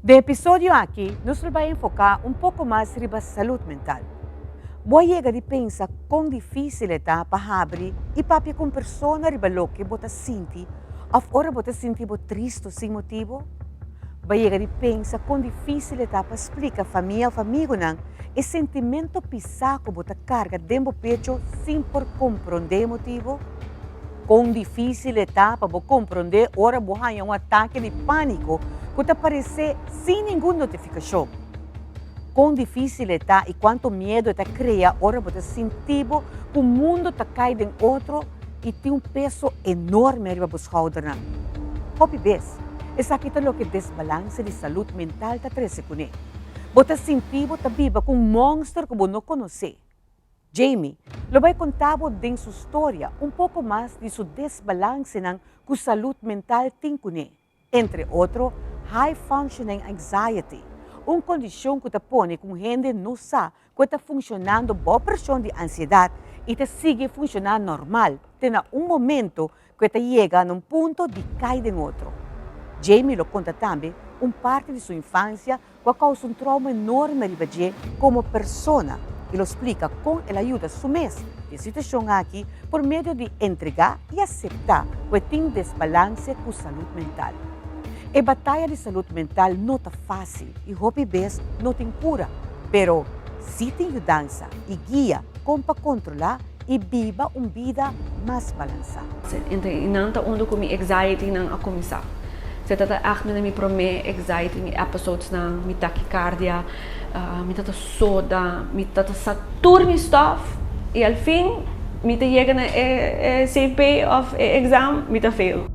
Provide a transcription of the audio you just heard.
Den e episodio aki nos lo bai enfoká un poko mas riba salud mental. Bo a yega di pensa kon difísil e ta pa habri i papia ku un persona riba loke bo ta sinti òf ora bo ta sinti bo tristu sin motibu? Bo a yega di pensa kon difísil e ta pa splika famia òf amigunan e sentimentu pisá ku bo ta karga den bo pecho sin por komprondé e motibu? Kon difísil e ta pa bo komprondé ora bo haña un atake di pániko ku ta paresé sin ningun notifikashon? Kon difísil e ta i kuantu miedu e ta krea ora bo ta sinti bo ku mundu ta kai den otro i tin un peso enorme riba bo skoudernan? Hopi bes, esaki ta loke desbalanse di salud mental ta trese kuné. Bo ta sinti bo ta biba ku un mònster ku bo no konosé. Jamie lo bai konta bo den su storia un poko mas di su desbalansenan ku salud mental tin kuné, entre otro high functioning anxiety, un kondishon ku ta pone ku un hende no sa ku e ta funshonando bou preshon di ansiedat i ta sigui funshoná normal te na un momento ku e ta yega na un punto di kai den otro. Jamie lo konta tambe un parti di su infansia ku a kousa un trouma enorme riba dje komo persona i lo splika kon el a yuda su mes den e situashon aki por medio di entregá i aseptá ku e tin desbalanse ku salud mental. E bataya di salud mental no ta fásil i hopi bes no tin kura, pero sí tin yudansa i guia kon pa kontrolá i biba un bida mas balansá. Ente nan ta unda ku mi anxiety nan a kuminsá. Se ta ta ègt mi na mi promé anxiety, mi episodes nan, mi takikardia, mi ta ta soda, mi ta ta sa tur mi stòf i al fin mi ta yega na e CP òf e exam mi ta fail.